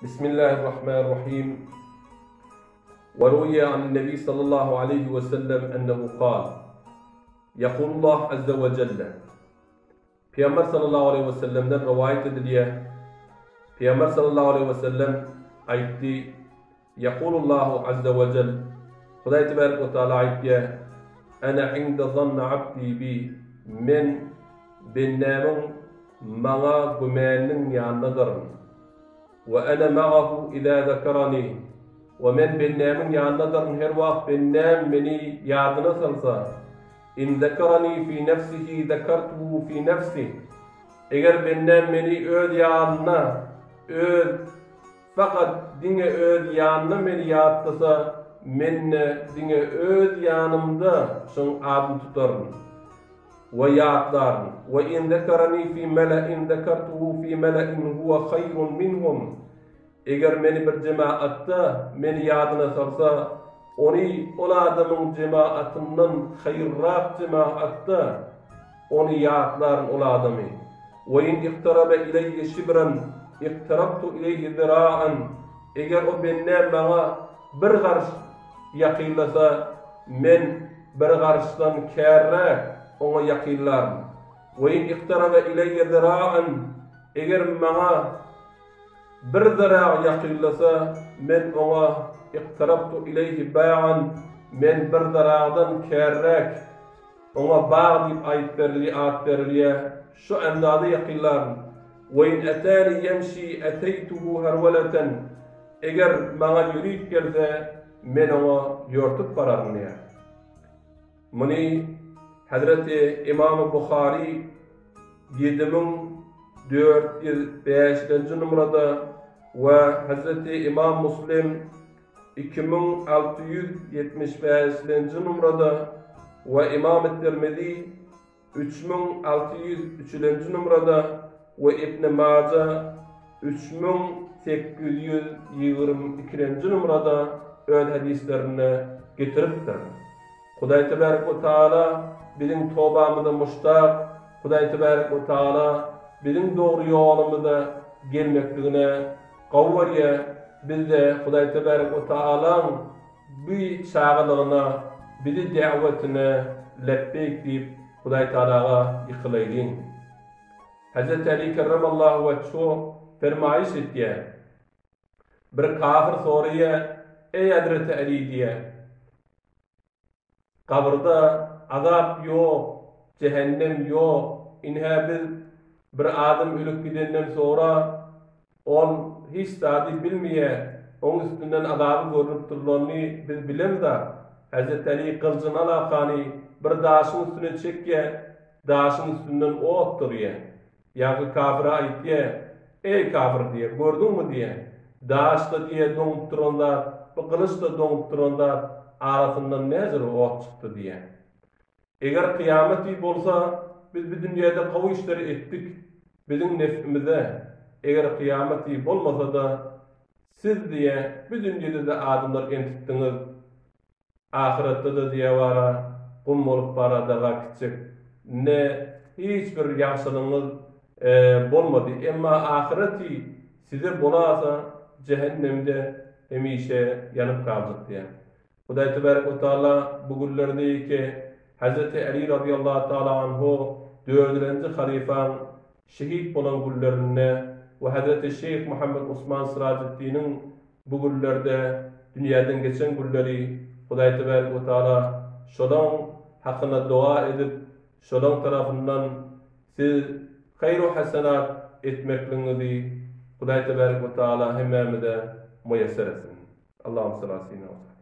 Bismillahirrahmanirrahim. Ve ruwiye anin Nebi sallallahu aleyhi ve sellem ennehu kal. Yekulullah azze ve celle. Pygamber sallallahu aleýhi we sellemden rowaýat edilýär. Pygamber sallallahu aleýhi we sellem aýtdy, Ýekulullahu azze we jel, Hudaý tebarek we taala aýtýar, Ene inde zanna abdi bi, Men bendämiň maňa gümäniniň ýanyndadyryn. We ene ma'ahu iza zekerani, We men bendämiň ýanyndadyryn her wagt bendäm meni ýadyna salsa. In zekerani fi nefsihi zekertuhu fi nefsi, Eger bendäm meni öz ýanynda, öz, fakat diňe öz ýanynda meni ýatlasa, men-de diňe öz ýanymda şoň adyny tutaryn we ýatlaryn. We in zekerani fi mele'in zekertuhu fi mele'in huwe haýrun minhum, Eger meni bir jemagatda meni ýadyna salsa, ony ol adamyň jemagatyndan haýyrrak jemagatda ony ýatlaryn ol adamy. We in iktaraba ileýýe şibran, iktarabtu ileýhi zira'an, Eger o bendäm maňa bir garyş ýakynlasa, men bir garyşdan kärräk oňa ýakynlaryn. We in iktaraba ileýýe zira'an, Eger maňa Bir zirag ýakynlasa, men oňa, Iktarabtu ileýhi ba'an, men bir ziragdan kärräk, oňa bag diýip aýt berilýär, at berilýär, şu endada ýakynlaryn. We in etani ýemşi eteýtuhu herweleten, eger maňa ýörip gelse, men oňa ýörtüp bararyn diýýär. Muny hezreti Ymamy Buhary 7405-nji numrada we hezreti Ymam Muslim 2675-nji numrada we Ymamy Tirmizi 3603-nji numrada we Ibn Maja 3822-nji numrada öz hadyslarynda getiripdir. Hudaý tebarek we taala biziň tobamyza muşdak, Hudaý tebarek we taala biziň dogry ýolumyza gelmekligine gowy görýär, bizde Hudaý tebarek we taalaň bu çagylygyna, bizi däwetine lepbeýk diýip Hudaý taalaga ýykylaýlyň. Hezreti Aly kerremallahu wejhu fermaýyş etýär. Bir kafir soraýar, Eý Hezreti Aly diýýär. Gabyrda azap ýok, jähennem ýok. Ine biz bir adam ölüp gidenden soňra ol hiç zady bilmeýär. Oň üstünden azaby görnüp durlanyny biz bilemzok. Hezreti Aly gylyjyny alakany bir daşyň üstüne çekýär, daşyň üstünden ot durýar. Ýaňky kafyra aýtýa, Eý, kafyr diýýä, gördüňmi diýýä, daş-da diýýä doňup duran zat, bu gylyç-da doňup duran zat, arasyndan näjür ot çykdy diýýä. Eger kyýamat diý bolsa, biz bu dünýäde gowy işleri etdik, biziň nefimize, eger kyýamat diý bolmasa-da, siz diýýä, bu dünýede-de adamlar entitdiňiz, Ahyretde-de diýe bara, gum bolup bara daga gitjek. Ne hiç bir ýagşylygyňyz bolmady. Emma ahyreti size bolasa jähennemde hemişe ýanyp galjak diýýär. Hudaý tebarek we taala bu günlerdeki Hezreti Äli razyýallahu taala anhu dördülenji halyfaň şehit bolan günlerinde we Hezreti Şeýh Muhammet Osman Syrajeddiniň Bu günlerde dünýäden geçen günleri Hudaý tebarek we taala şolaň hakyna doga edip, şolaň tarapyndan siz haýru hasenat etmekligiňizi Hudaý tebarek we taala hemmämize muýesser etsin. Allahumma salli ala seýidina Muhammed.